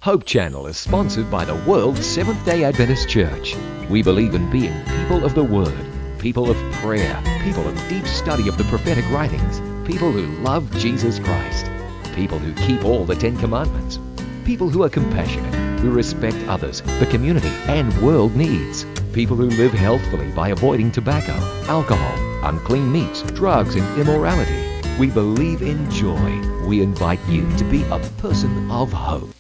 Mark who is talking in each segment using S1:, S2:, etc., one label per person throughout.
S1: Hope Channel is sponsored by the World Seventh Day Adventist Church. We believe in being people of the Word, people of prayer, people of deep study of the prophetic writings, people who love Jesus Christ, people who keep all the Ten Commandments, people who are compassionate, who respect others, the community, and world needs, people who live healthfully by avoiding tobacco, alcohol, unclean meats, drugs, and immorality. We believe in joy. We invite you to be a person of hope.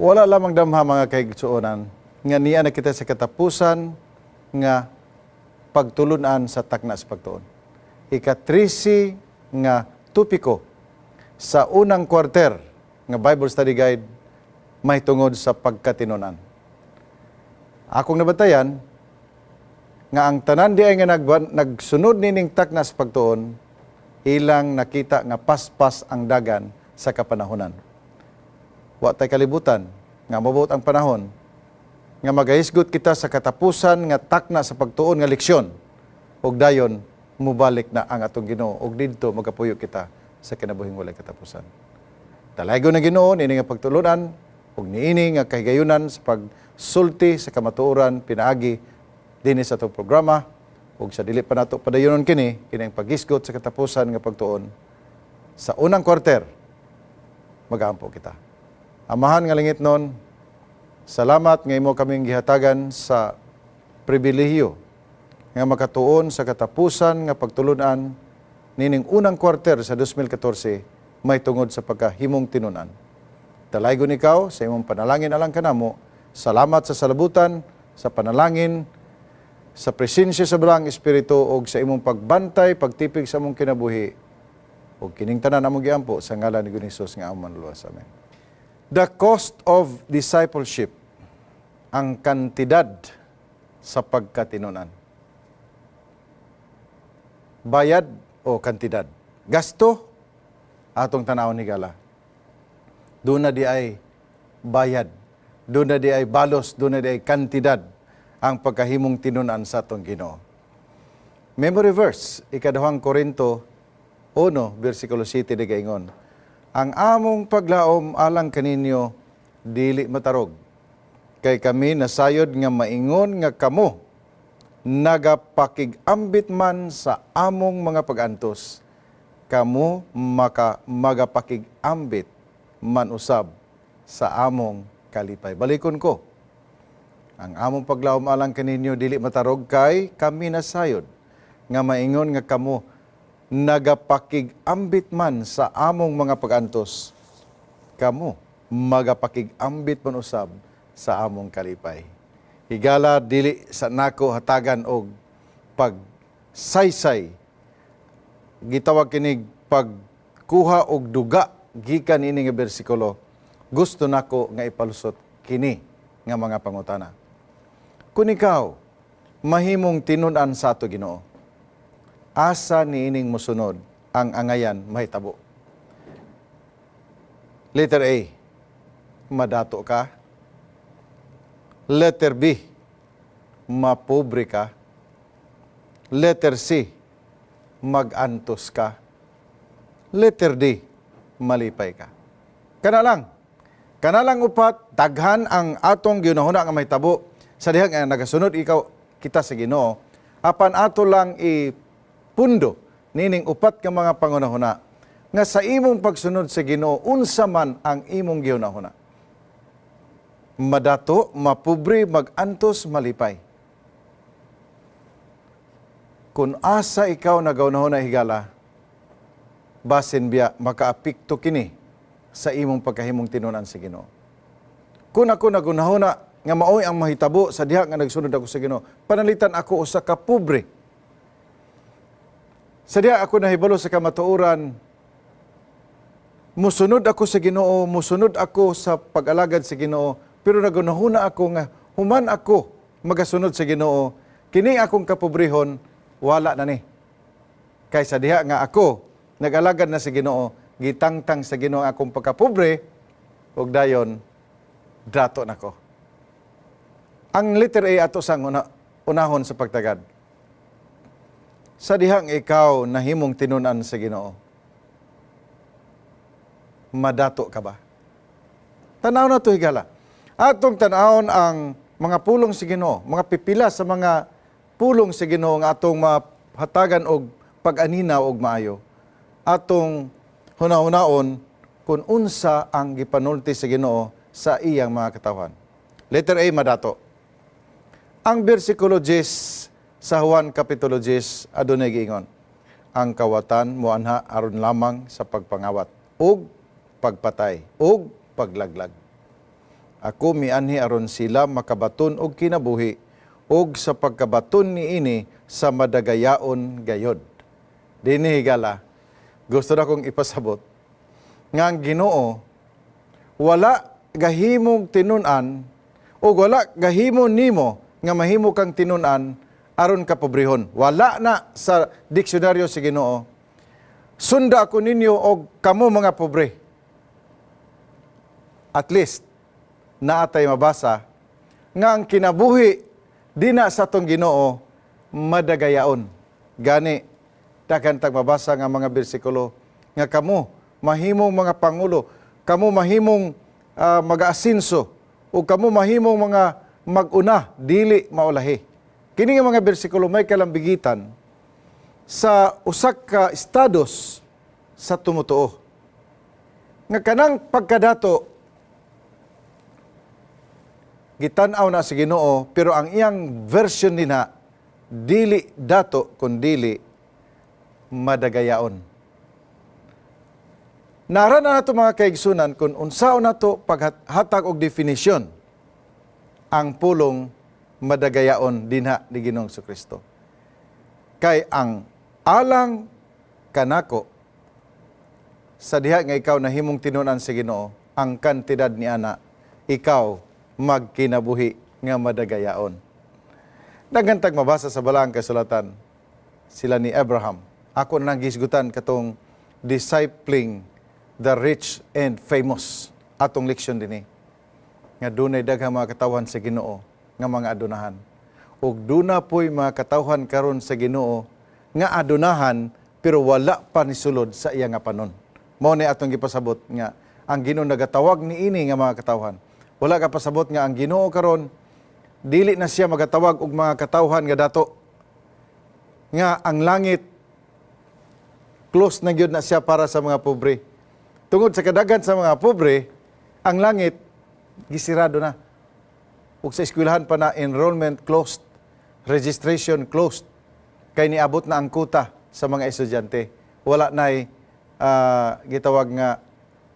S2: Wala lamang damha, mga kaigsuonan, nga niya na kita sa katapusan nga pagtulunan sa takna sa pagtuon. Ika-13 nga topiko sa unang kwarter nga Bible Study Guide may tungod sa pagkatinunan. Akong nabantayan nga ang tanan di ay nga nagsunod nining takna sa pagtuon, ilang nakita nga paspas ang dagan sa kapanahonan. Wa tay kalibutan nga mabot ang panahon nga magahisgot kita sa katapusan nga takna sa pagtuon nga leksyon ug dayon mubalik na ang atong Ginoo ug didto magapuyo kita sa kinabuhing walay katapusan. Dalaygon ang Ginoo niini nga pagtulunan ug niini nga kahigayunan sa pagsulti sa kamatuoran pinaagi dinhi sa atong programa ug sa dili pa nato padayonon kini kini ang paghisgot sa katapusan nga pagtuon sa unang kwarter, magaampo kita. Amahan nga langit nun, salamat nga imo kaming gihatagan sa pribilehiyo nga makatuon sa katapusan nga pagtulunan nining unang kwarter sa 2014 may tungod sa pagkahimong tinunan. Dalaygon ikaw sa imong panalangin alang kanamo. Salamat sa salabutan, sa panalangin, sa presensya sa Balaang Espiritu ug sa imong pagbantay, pagtipig sa among kinabuhi. Ug kining tanan among giampo sa ngalan ni Hesus nga among Manluluwas. Amen. The cost of discipleship, ang kantidad sa pagkatinunan. Bayad o kantidad? Gasto, atong tanawon higala. Doon na di ay bayad. Doon na di ay balos. Doon na di ay kantidad ang pagkahimong tinunan sa atong Ginoo. Memory verse, Ikaduhang Korinto 1, versikulo 7 di gaingon: "Ang among paglaom alang kaninyo dili matarog. Kay kami nasayod nga maingon nga kamo nagapakig-ambit man sa among mga pagantos. Kamo magapakig-ambit man usab sa among kalipay." Balikon ko. "Ang among paglaom alang kaninyo dili matarog kay kami nasayod nga maingon nga kamo nagapakig-ambit man sa among mga pagantos. Kamo magapakig-ambit man usab sa among kalipay." Higala, dili sa nako hatagan og pagsaysay. Gitawag kinig pagkuha og duga gikan ini nga bersikulo. Gusto nako nga ipalusot kini nga mga pangutana. Kung ikaw mahimong tinun-an sa ato Ginoo, asa niining mosunod ang angayan mahitabo? Letter A, madato ka. Letter B, mapobre ka. Letter C, magantos ka. Letter D, malipay ka. Kana lang. Kana lang upat, daghan ang atong giunahuna nga mahitabo sa dihang nga nagasunod ikaw kita sa Ginoo. Apan ato lang ipundo nining upat ka mga pangunahuna. Nga sa imong pagsunod sa Ginoo, unsa man ang imong gihunahuna. Madato, mapobre, magantos, malipay. Kung asa ikaw nagahunahuna, higala, basin biya makaapekto kini sa imong pagkahimong tinunan sa Ginoo. Kung ako naghunahuna nga maoy ang mahitabo sa diha nga nagsunod ako sa Ginoo, panalitan ako usa ka pobre. Sa diha ako nahibalo sa kamatuoran, musunod ako sa Ginoo, musunod ako sa pag-alagad sa Ginoo, pero naghunahuna ako nga human ako magasunod sa Ginoo, kini akong kapobrehon wala na ni. Kay sa diha nga ako nag-alagad na sa Ginoo, gitangtang sa Ginoo ang akong pagkapobre, ug dayon dato nako. Ang letter A ato sang unahon sa pagtagad. Sa dihang ikaw nahimong tinunan sa Ginoo, madato ka ba? Tanaw na to, higala. Atong tanawon ang mga pulong sa Ginoo, mga pipila sa mga pulong sa Ginoo nga atong mahatagan og pag-aninaw og maayo. Atong hunahunaon kung unsa ang gipanulti sa Ginoo sa iyang mga katawhan. Letter A, madato. Ang bersikulo 10 sa Juan Kapitulo 10 adunay giingon: "Ang kawatan moanha aron lamang sa pagpangawat ug pagpatay ug paglaglag. Ako mianhi aron sila makabaton og kinabuhi ug sa pagkabaton niini sa madagayaon gayod." Dinhi, higala, gusto na kong ipasabot nga ang Ginoo wala gahimong tinun-an o wala gahimo nimo nga mahimo kang tinun-an aron ka pobrehon. Wala na sa diksyonaryo sa Ginoo. "Sunda ako ninyo og kamo mga pobre." At least naatay mabasa nga ang kinabuhi dina sa atong Ginoo madagayaon. Gani daghan tag mabasa nga mga bersikulo nga kamo mahimong mga pangulo, kamo mahimong mag-asinso o kamo mahimong mga mag-una, dili maulahi. Kini nga mga bersikulo may kalambigitan sa usa ka estados sa tumutuo. Nga kanang pagkadato gitan-aw na sa Ginoo, pero ang iyang version nina dili dato kun dili madagayaon. Nara na nato, mga kaigsunan, kung unsaon nato paghatag og definisyon ang pulong madagayaon dinha ni Ginoong Kristo. Kay ang alang kanako, sa diha nga ikaw nahimong tinunan sa Ginoo, ang kantidad ni ana, ikaw magkinabuhi nga madagayaon. Daghan tag mabasa sa Balaang Kasulatan, sila ni Abraham. Ako na nang gisgutan katong discipling the rich and famous atong leksyon dinhi. Nga dunay daghang mga katawhan sa Ginoo nga mga adunahan. Ug duna po'y mga katawhan karon sa Ginoo nga adunahan pero wala pa ni sulod sa iya nga panon. Mao ni atong gipasabot nga ang Ginoo nagatawag niini nga mga katawhan. Wala ka pasabot nga ang Ginoo karon dili na siya magatawag og mga katawhan nga dato. Nga ang langit close na gyud na siya para sa mga pobre. Tungod sa kadaghan sa mga pobre, ang langit gisirado na. Ug sa eskwelahan pa na, enrollment closed, registration closed. Kay niabot na ang kuta sa mga estudyante. Wala na'y gitawag nga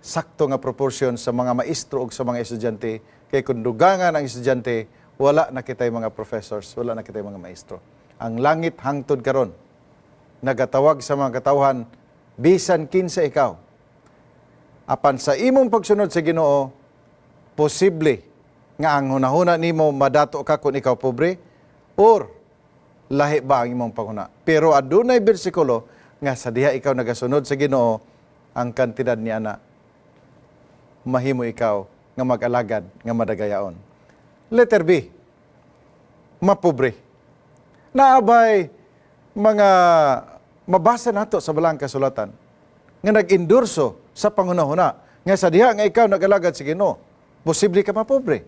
S2: sakto nga proportion sa mga maestro ug sa mga estudyante. Kay kung dugangan ang estudyante, wala na kitay mga professors, wala na kitay mga maestro. Ang langit hangtod karon nagatawag sa mga katawhan bisan kinsa ikaw. Apan sa imong pagsunod sa Ginoo, posible nga ang hunahuna nimo madato ka kung ikaw pobre or lahi ba ang imong panghuna. Pero adunay bersikulo nga sa diha ikaw nagasunod sa Ginoo, ang kantidad ni ana mahimo ikaw nga mag-alagad nga madagayaon. Letter B, mapobre. Naabay mga mabasa nato sa Balaang Kasulatan nga nag-endorso sa panghunahuna nga sa diha nga ikaw nag-alagad sa Ginoo, posible ka mapobre.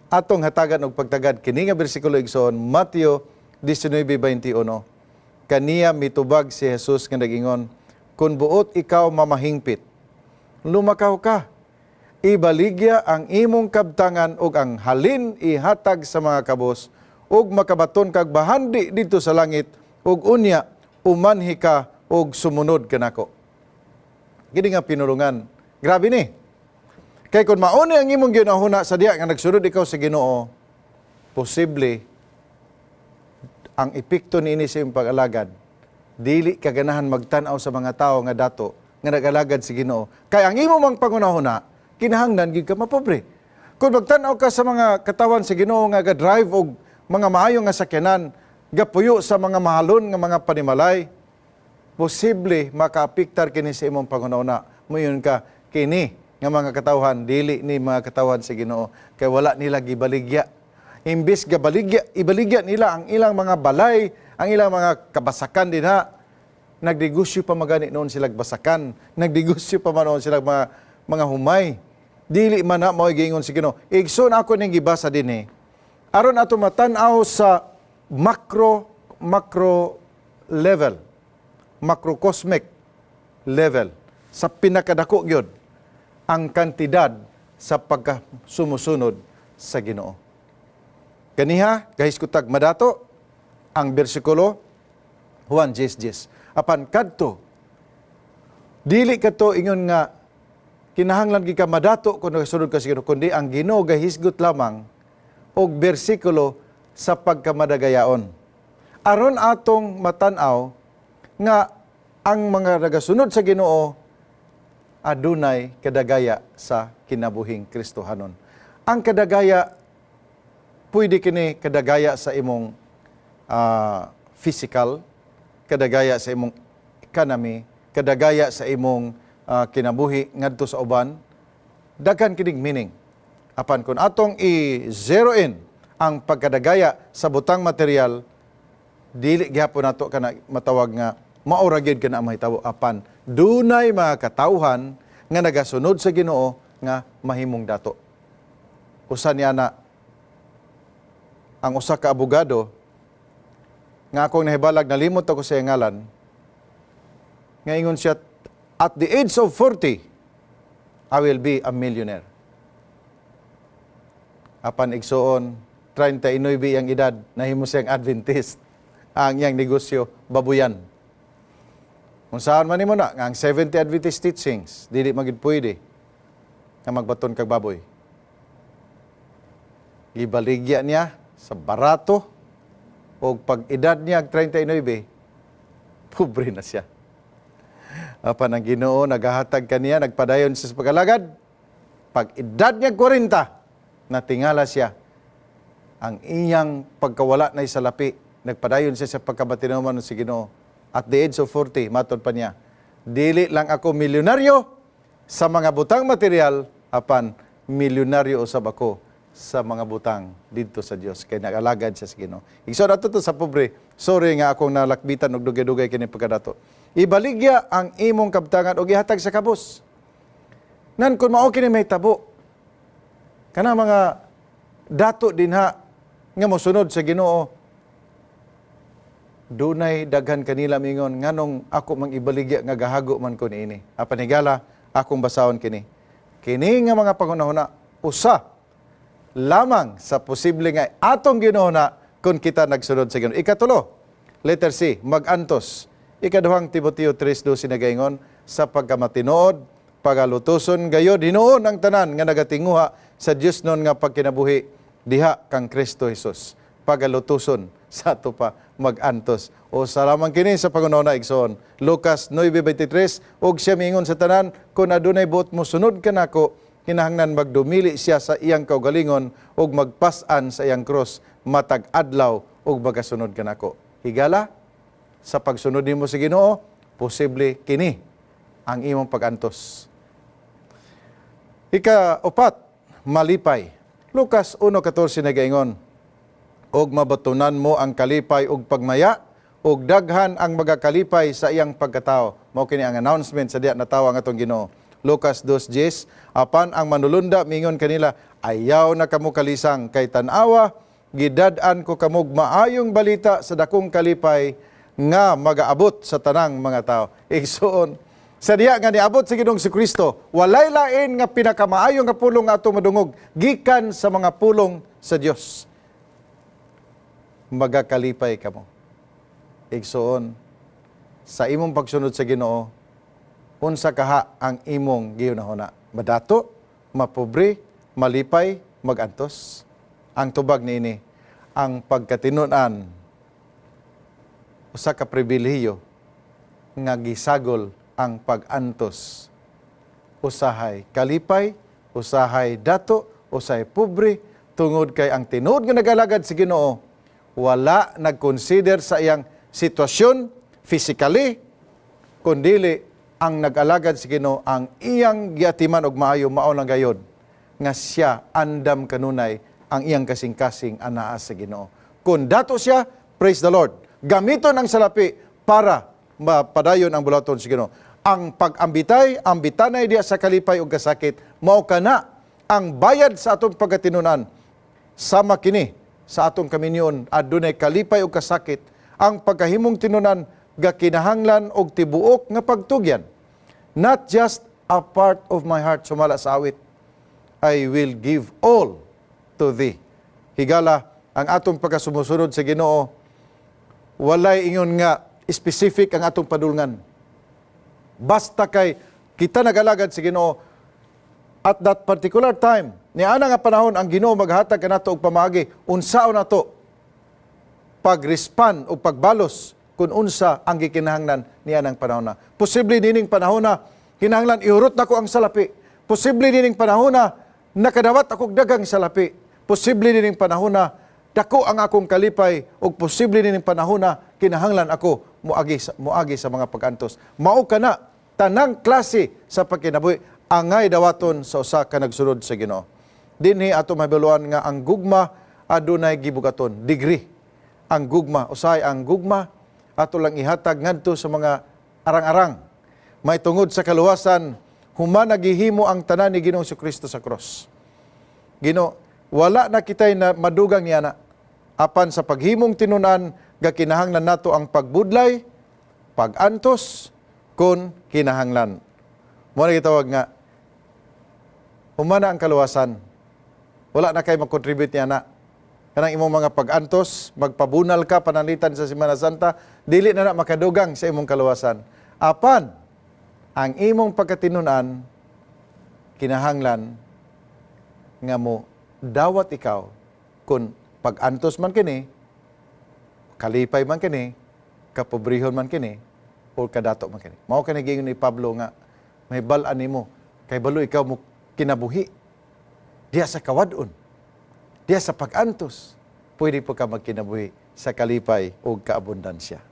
S2: Atong hatagan og pagtagad kini nga bersikulo, igsoon, Mateo 19:21. Kaniya mitubag si Jesus nga nagingon, Kung buot ikaw mamahingpit, lumakaw ka. Ibaligya ang imong kabtangan ug ang halin ihatag sa mga kabos ug makabaton kag bahandi didto sa langit ug unya umanhi ka ug sumunod kanako. Kini nga pinulungan. Grabe ni. Kay kung mao ni ang imong ginahuna sa diya nga nagsunod ikaw sa Ginoo, posible ang epekto niini sa imong pag-alagad, dili ka ganahan magtan-aw sa mga tawo nga dato nga nag-alagad sa Ginoo. Kay ang imo mang pangunahuna, kinahanglan gid ka mapobre. Kung magtan-aw ka sa mga katawan sa Ginoo nga ga-drive og mga maayo nga sakyanan, gapuyo sa mga mahalon nga mga panimalay, posible makaapektar kini sa imong pangunahuna. Moingon ka, kini nga mga katawhan, dili ni mga katawhan sa Ginoo kay wala nila gibaligya. Imbis gabaligya, ibaligya nila ang ilang mga balay, ang ilang mga kabasakan dinha. Nagnegosyo pa magani noon sila basakan, nagnegosyo pa man noon sila mga humay. Dili man na mao giingon sa Ginoo. Igsoon, ako ning gibasa dinhi aron ato matan-aw sa macro macro level, macrocosmic level, sa pinakadako gyud ang kantidad sa pagkasumusunod sa Ginoo. Kaniha, gahiskutag madato ang bersikulo Juan 10:10. Apan kadto dili kato ingon nga kinahanglan gid ka madato kung nagasunod ka sa Ginoo, kundi ang Ginoo gahisgot lamang og bersikulo sa pagkamadagayaon. Aron atong matan-aw nga ang mga nagasunod sa Ginoo adunay kadagaya sa kinabuhing Kristohanon. Ang kadagaya, pwede kini kadagaya sa imong physical, kadagaya sa imong economy, kadagaya sa imong kinabuhi ngadto sa uban. Daghan kining meaning. Apan kung atong i-zero in ang pagkadagaya sa butang material, dili gihapon nato kana matawag nga mao ra gyud kana ang mahitabo, apan dunay mga katawhan nga nagasunod sa Ginoo nga mahimong dato. Usa niya na ang usa ka abogado nga akong nahibalag, nalimot ako sa iyang ngalan, nga ingon siya, "At the age of 40, I will be a millionaire." Apan igsuon, 39 ang edad, nahimo siyang Adventist. Ang iyang negosyo, babuyan. Kung saan man nimo na, nga ang 70 Adventist teachings, dili magid pwede nga magbaton kag baboy. Gibaligya niya sa barato o pag edad niya 39, pobre na siya. Apan ang Ginoo nagahatag kaniya, nagpadayon siya sa pag-alagad. Pag edad niya 40, natingala siya. Ang iyang pagkawala na salapi, nagpadayon siya sa pagkabatinoman sa Ginoo. At the age of 40, matod pa niya, "Dili lang ako milyonaryo sa mga butang material, apan milyonaryo usab ako sa mga butang didto sa Dios," kay nag-alagad siya sa Ginoo. Igsoon, ato to sa pobre. Sorry nga akong nalakbitan og dugay-dugay kini pagkadato. Ibaligya ang imong kabtangan og ihatag sa kabos. Nan kung mao kini mahitabo, kana mga dato dinha nga mosunod sa Ginoo, dunay daghan kanila mingon, "Nganong ako mang ibaligya nga gahago man ko niini?" Apan higala, akong basahon kini. Kini nga mga pangunahuna, usa lamang sa posible nga atong ginuhuna kung kita nagsunod sa Ginoo. Ikatulo, letter C, magantos. Ikaduhang Timoteo 3:12 nagaingon, "Sa pagkamatinood, pagalutuson gayod hinuon ang tanan nga nagatinguha sa Dios non nga pagkinabuhi diha kang Kristo Jesus." Pagalutuson, sa ato pa magantos. O sa lamang kini sa pangunahuna, igsoon. Lucas 9:23, "Ug siya miingon sa tanan, kung adunay buot mosunod kanako, kinahanglan magdumili siya sa iyang kaugalingon ug magpas-an sa iyang krus matag adlaw ug magasunod kanako." Higala, sa pagsunod nimo sa Ginoo, posible kini ang imong pagantos. Ika-upat, malipay. Lucas 1:14 nagaingon, "Og mabatunan mo ang kalipay ug pagmaya, ug daghan ang magakalipay sa iyang pagkatao." Mao kini ang announcement sa diya natawo ang atong Ginoo. Lucas 2:10, "Apan ang manulunda mingon kanila, 'Ayaw na kamo kalisang, kay tan-awa, gidad-an ko kamog maayong balita sa dakong kalipay nga magaabot sa tanang mga tao.'" Igsoon, Sa diha nga niabot sa Ginoong Kristo, walay lain nga pinakamaayo nga pulong nga atong madungog gikan sa mga pulong sa Dios. Magakalipay kamo. Igsoon, sa imong pagsunod sa Ginoo, unsa kaha ang imong gihunahuna? Madato, mapobre, malipay, magantos? Ang tubag niini, ang pagkatinunan usa ka pribilehiyo nga gisagol ang pag-antos. Usahay kalipay, usahay dato, usahay pobre, tungod kay ang tinuod nga nagalagad sa Ginoo, wala nag-consider sa iyang sitwasyon physically, kundili ang nag-alagad sa Ginoo, ang iyang giatiman og maayo, mao lang gayod nga siya andam kanunay ang iyang kasing-kasing anaa sa Ginoo. Kung dato siya, praise the Lord. Gamiton ang salapi para mapadayon ang buluhaton sa Ginoo. Ang pag-ambitay, ambitanay diya sa kalipay ug kasakit, mao kana ang bayad sa atong pagkatinunan. Sama kini sa atong kaminyoon, adunay kalipay ug kasakit. Ang pagkahimong tinunan gakinahanglan og tibuok nga pagtugyan. Not just a part of my heart, sumala sa awit. I will give all to thee. Higala, ang atong pagkasumusunod sa Ginoo, walay ingon nga specific ang atong padulngan. Basta kay kita nagalagad sa Ginoo at that particular time, niana nga panahon, ang Ginoo maghatag kanato og pamaagi unsaon nato pag-respond o pagbalos kung unsa ang gikinahanglan niya ng panahon na. Posible nining panahon na kinahanglan ihurot nako ang salapi. Posible nining panahon na nakadawat akong dagang salapi. Posible nining panahon na dako ang akong kalipay ug posible nining panahon na kinahanglan ako moagi sa mga pag-antos. Mao kana tanang klase sa pagkinabuhi angay dawaton sa usa ka nagsunod sa Ginoo. Dinhi ato mahibaluan nga ang gugma adunay gibugaton, degree. Ang gugma, usahay ang gugma ato lang ihatag ngadto sa mga arang-arang. May tungod sa kaluwasan, human nagihimo ang tanan ni Ginoong Kristo sa cross. Ginoo, wala na kitay na madugang niya na. Apan sa paghimong tinunan, gakinahanglan nato ang pagbudlay, pagantos, kung kinahanglan. Mao na gitawag nga, humana ang kaluwasan. Wala na kay mag-contribute niya na. Kanang imong mga pag-antos, magpabunal ka, pananglitan sa Semana Santa, dili na na makadugang sa imong kaluwasan. Apan, ang imong pagkatinunan, kinahanglan nga mo dawat ikaw kung pag-antos man kini, kalipay man kini, kapobrehon man kini, o kadato man kini. Mao kani giingon ni Pablo nga may bal-an nimo kay balo ikaw mo kinabuhi diha sa kawad-on, diha sa pag-antos, pwede po ka magkinabuhi sa kalipay o kaabundansya.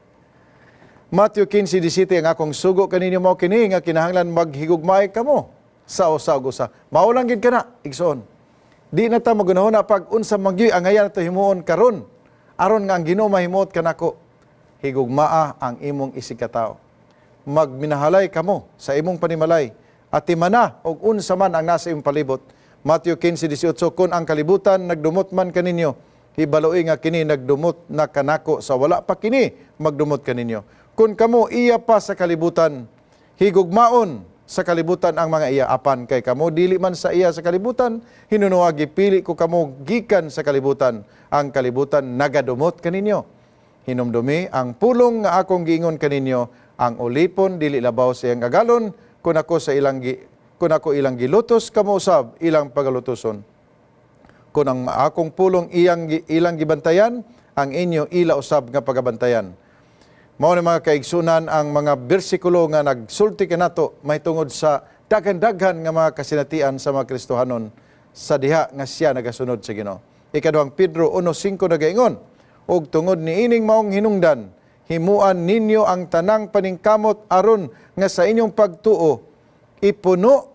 S2: Matthew 15:17, "Ang akong sugo kaninyo mao kini nga kinahanglan maghigugmaay kamo sa usa ug usa." Mao lang gid kana, igsoon. Di na ta magunahon na pag unsa man gyud ang ngayan nato himuon karon aron nga ang Ginoo mahimuot kanako. Higugmaa ang imong isigkatao. Magminahalay kamo sa imong panimalay at timana og unsa man ang nasa imong palibot. Matthew 15:18, "Kun ang kalibutan nagdumot man kaninyo, hibaloi nga kini nagdumot na kanako sa wala pa kini magdumot kaninyo. Kun kamo iya pa sa kalibutan, higugmaon sa kalibutan ang mga iya. Apan kay kamo dili man sa iya sa kalibutan, hinunoa gipili ko kamo gikan sa kalibutan, ang kalibutan nagadumot kaninyo. Hinumdumi ang pulong nga akong giingon kaninyo, ang ulipon dili labaw sa iyang agalon. Kun ako ilang gilutos, kamo usab ilang pagalutoson. Kung ang akong pulong ilang gibantayan, ang inyo ila usab nga pagabantayan." Mao ni, mga kaigsunan, ang mga bersikulo nga nagsulti kanato mahitungod sa daghan-daghan nga mga kasinatian sa mga Kristohanon sa diha nga siya nagasunod sa Ginoo. Ikaduhang Pedro 1:5 nagaingon, "Ug tungod niining maong hinungdan, himuan ninyo ang tanang paningkamot aron nga sa inyong pagtuo ipuno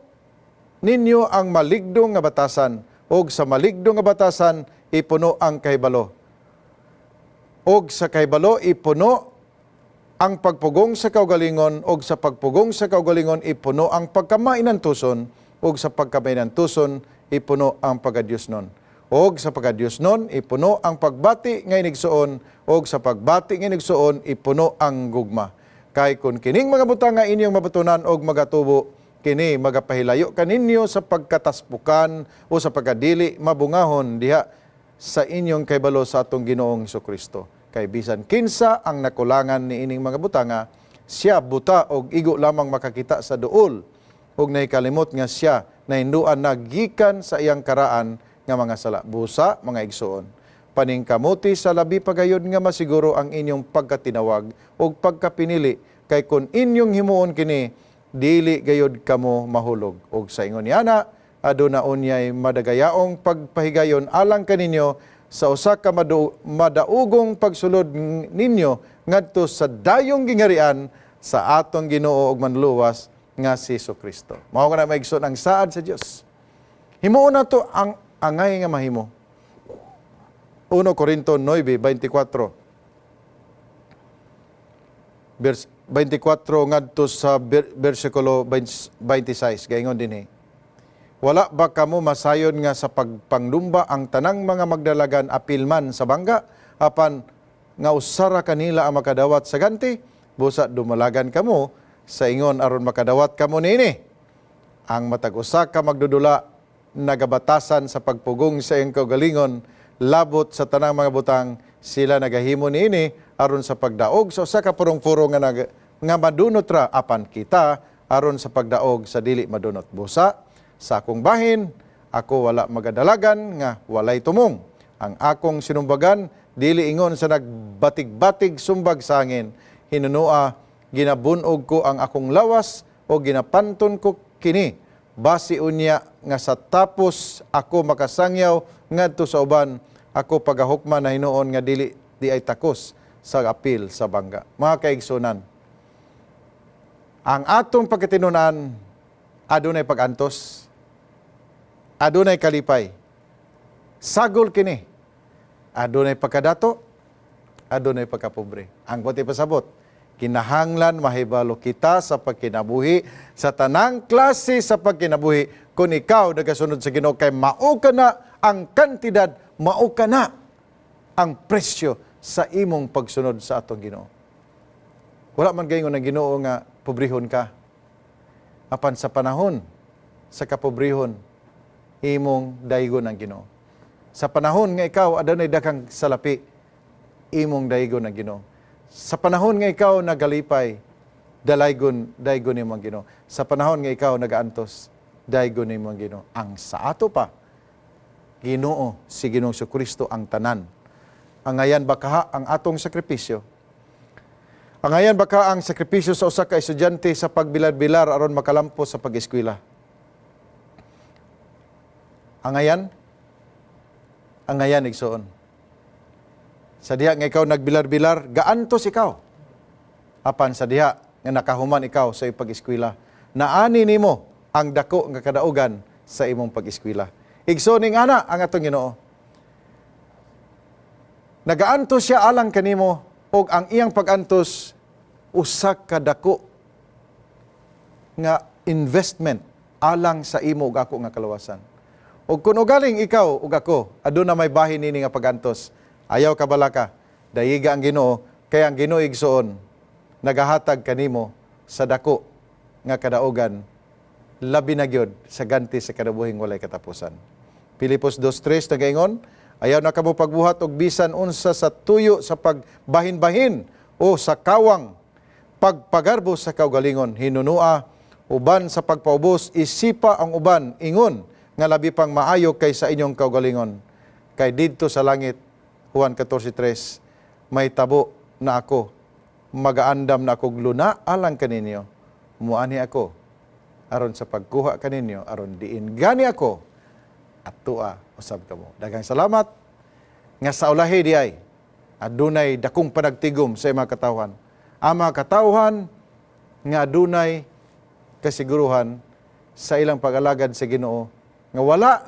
S2: ninyo ang maligdong nga batasan, ug sa maligdong nga batasan ipuno ang kahibalo, ug sa kahibalo ipuno ang pagpugong sa kaugalingon, ug sa pagpugong sa kaugalingon ipuno ang pagkamainantuson, ug sa pagkamainantuson ipuno ang pagkadyosnon, ug sa pagkadyosnon ipuno ang pagbati nga inigsuon, ug sa pagbati nga inigsuon ipuno ang gugma." Kay kun kining mga butang nga inyong mabatunan og magatubo, kini magapahilayo kaninyo sa pagkataspukan o sa pagkadili mabungahon diha sa inyong kaybalo sa atong Ginoong Kristo. Kay bisan kinsa ang nakulangan ni ining mga butanga, siya buta og igo lamang makakita sa duol ug nahikalimot nga siya nahinduan na gikan sa iyang karaan nga mga sala. Busa, mga igsoon, paningkamuti sa labi pagayod nga masiguro ang inyong pagkatinawag ug pagkapinili, kay kun inyong himuon kini, dili gayod kamo mahulog. Ug sa ingon niana, aduna unyay madagayaong pagpahigayon alang kaninyo sa usa ka madaugong pagsulod ninyo ngadto sa dayong gingarian sa atong Ginoo ug Manluluwas nga si Kristo. Mao kana, mga igsoon, ang saad sa Dios. Himuon nato ang angay nga mahimo. 1 Corinto 9:24. Vers 24 ngadto sa versikulo 26, gaingon dinhi. "Wala ba kamo masayon nga sa pagpangdumba ang tanang mga magdalagan apil man sa bangga, apan nga usara kanila ang makadawat sa ganti? Busa dumalagan kamo sa ingon aron makadawat kamo niini. Ang matag usa ka magdudula nagabatasan sa pagpugong sa iyong kaugalingon labot sa tanang mga butang. Sila nagahimo niini aron sa pagdaog sa usa ka purong-purong nga madunot ra, apan kita aron sa pagdaog sa dili madunot. Busa sa akong bahin, ako wala magadalagan nga walay tumong. Ang akong sinumbagan dili ingon sa nagbatig-batig sumbag sa hangin. Hinunua ginabunog ko ang akong lawas o ginapanton ko kini, basi unya nga sa tapos ako makasangyaw ngadto sa uban, ako pagahukman na hinuon nga dili di ay takos sa apil sa bangga." Mga kaigsunan, ang atong pagkatinunan adunay pag-antos, adunay kalipay. Sagol kini. Adunay pagkadato, adunay pagkapobre. Ang buot ipasabot, kinahanglan mahibalo kita sa pagkinabuhi, sa tanang klase sa pagkinabuhi, kung ikaw nagasunod sa Ginoo, kay mao ka na ang kantidad, mao ka na ang presyo sa imong pagsunod sa atong Ginoo. Wala man gaingon ang Ginoo nga pobrehon ka. Apan sa panahon sa kapobrehon, imong daygon ang Ginoo. Sa panahon nga ikaw adunay daghang salapi, imong daygon ang Ginoo. Sa panahon nga ikaw nagalipay, dalaygon daygon nimo ang Ginoo. Sa panahon nga ikaw nagaantos, daygon nimo ang Ginoo. Ang sa ato pa, Ginoo si Ginoong Kristo ang tanan. Angayan ba kaha ang atong sakripisyo? Angayan ba ka ang sakripisyo sa usa ka estudyante sa pagbilar-bilar aron makalampos sa pag-eskwela? Angayan? Angayan, igsoon. Sa diha nga ikaw nagbilar-bilar, gaantos ikaw. Apan sa diha nga nakahuman ikaw sa iyong pag-eskwela, naani nimo ang dako nga kadaugan sa imong pag-eskwela. Igsoon, ning ana ang atong Ginoo. Nagaantos siya alang kanimo og ang iyang pag-antos usa ka dako nga investment alang sa imo ug ako nga kalawasan. Ug kun ugaling ikaw ug ako aduna may bahin nini nga pag-antos, ayaw ka balaka, dayiga ang Ginoo, kay ang Ginoo, igsoon, nagahatag kanimo sa dako nga kadaugan, labi na gyud sa ganti sa kinabuhing walay katapusan. Pilipos 2:3 nagaingon, "Ayaw na kamo pagbuhat og bisan unsa sa tuyo sa pagbahin-bahin o sa kawang pagpagarbo sa kaugalingon. Hinunua, uban sa pagpaubos, isipa ang uban ingon nga labi pang maayo kaysa inyong kaugalingon. Kay didto sa langit," Juan 14:3, "may tabo na ako, magaandam na akong luna alang kaninyo. Muani ako aron sa pagkuha kaninyo, aron diin gani ako atua usab kamo." Daghang salamat nga sa ulahi di ay adunay dakong panagtigom sa mga katawhan. Ang mga katawhan nga adunay kasiguruhan sa ilang pag-alagad sa Ginoo nga wala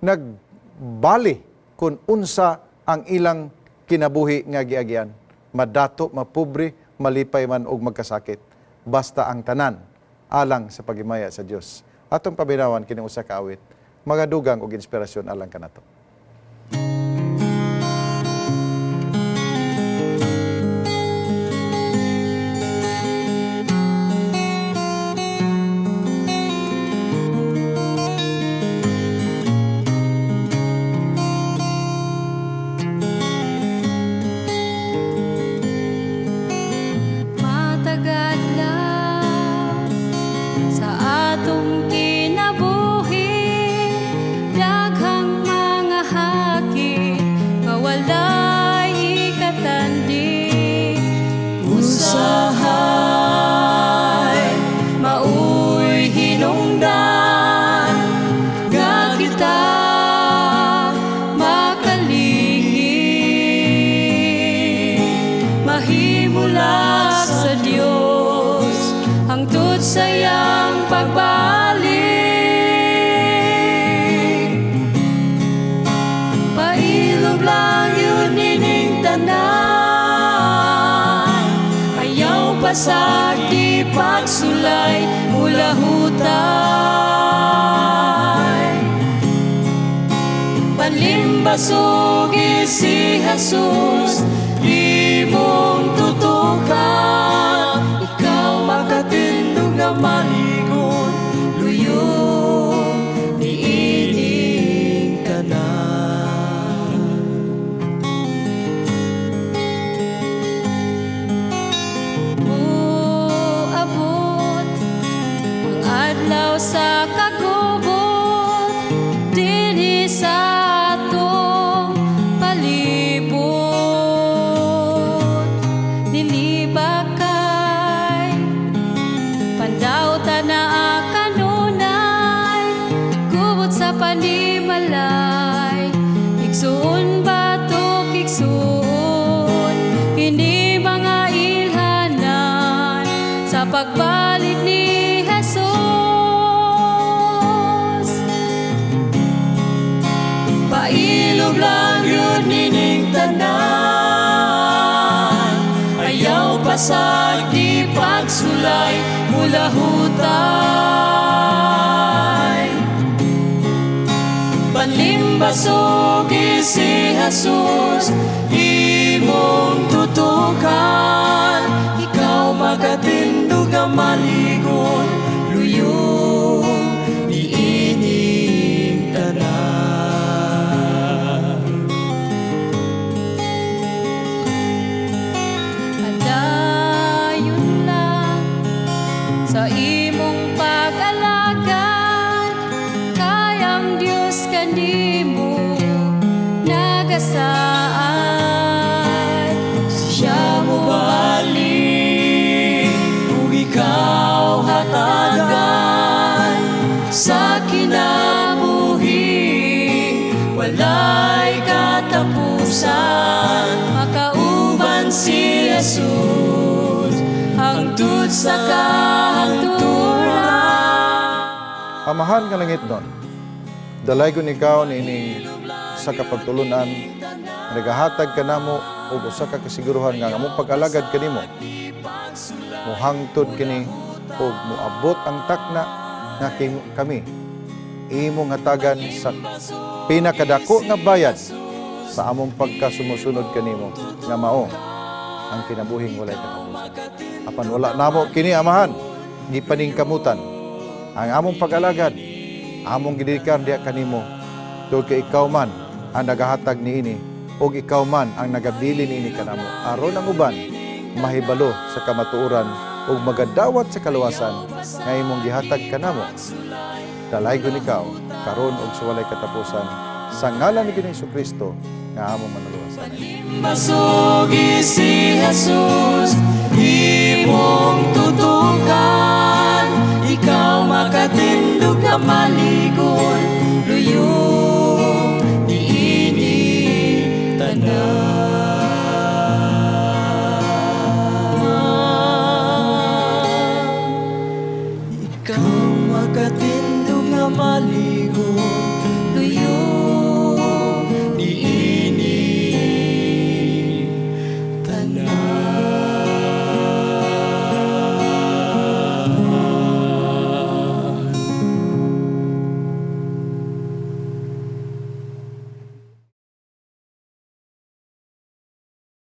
S2: nagbali kung unsa ang ilang kinabuhi nga giagian. Madato, mapobre, malipay man og magkasakit. Basta ang tanan alang sa paghimaya sa Dios. Atong paminawan kining usa ka awit, magadugang og inspirasyon alang kanato.
S3: Pahimulak sa Dios hangtod sa iyang pagbalik. Pailob lang gyud nining tanan. Ayaw pasag, di pagsulay, mulahutay. Panlimbasugi si Jesus, imong tutukan. Ikaw makatindog nga maligon, luyong niining tanan. Muabot ang adlaw sa kagubot dinhi sa atong palibot. Dili ba kay pandawta na kanunay, gubot sa panimalay? Igsuon, batok igsuon, kini mga ilhanan sa pagbalik ni Jesus. Pailob lang gyud nining tanan. Ayaw pasag, di pagsulay, mulahutay. Panlimbasugi si Jesus, imong tutukan. Ikaw makatindog nga maligon, luyong niining tanan. Padayon lang sa imong pag-alagad, kay ang Diyos kanimo nagasaad. Siya mobalik ug ikaw hatagan sa kinabuhi walay katapusan. Makauban si Jesus hangtod sa kahangturan.
S2: Amahan nga langitnon, dalaygon ikaw niining sa kapagtulunan, nagahatag kanamo og usa ka kasiguruhan nga ang among pag-alagad kanimo muhangtod kini ug moabot ang takna nga kami imong hatagan sa pinakadako nga bayad sa among pagkasumusunod kanimo, nga mao ang kinabuhing walay katapusan. Apan wala namo kini, Amahan, gipaningkamutan. Ang among pag-alagad, among gidedikar diha kanimo, tungod kay ikaw man ang nagahatag niini ug ikaw man ang nagabili niini kanamo, aron ang uban mahibalo sa kamatuoran ug magadawat sa kaluwasan nga imong gihatag kanamo. Dalaygon ikaw karon ug sa walay katapusan, sa ngalan ni Ginoong Kristo nga among manluwas.
S3: Basugi si Jesus, imong tutukan. Ikaw makatindog nga maligon.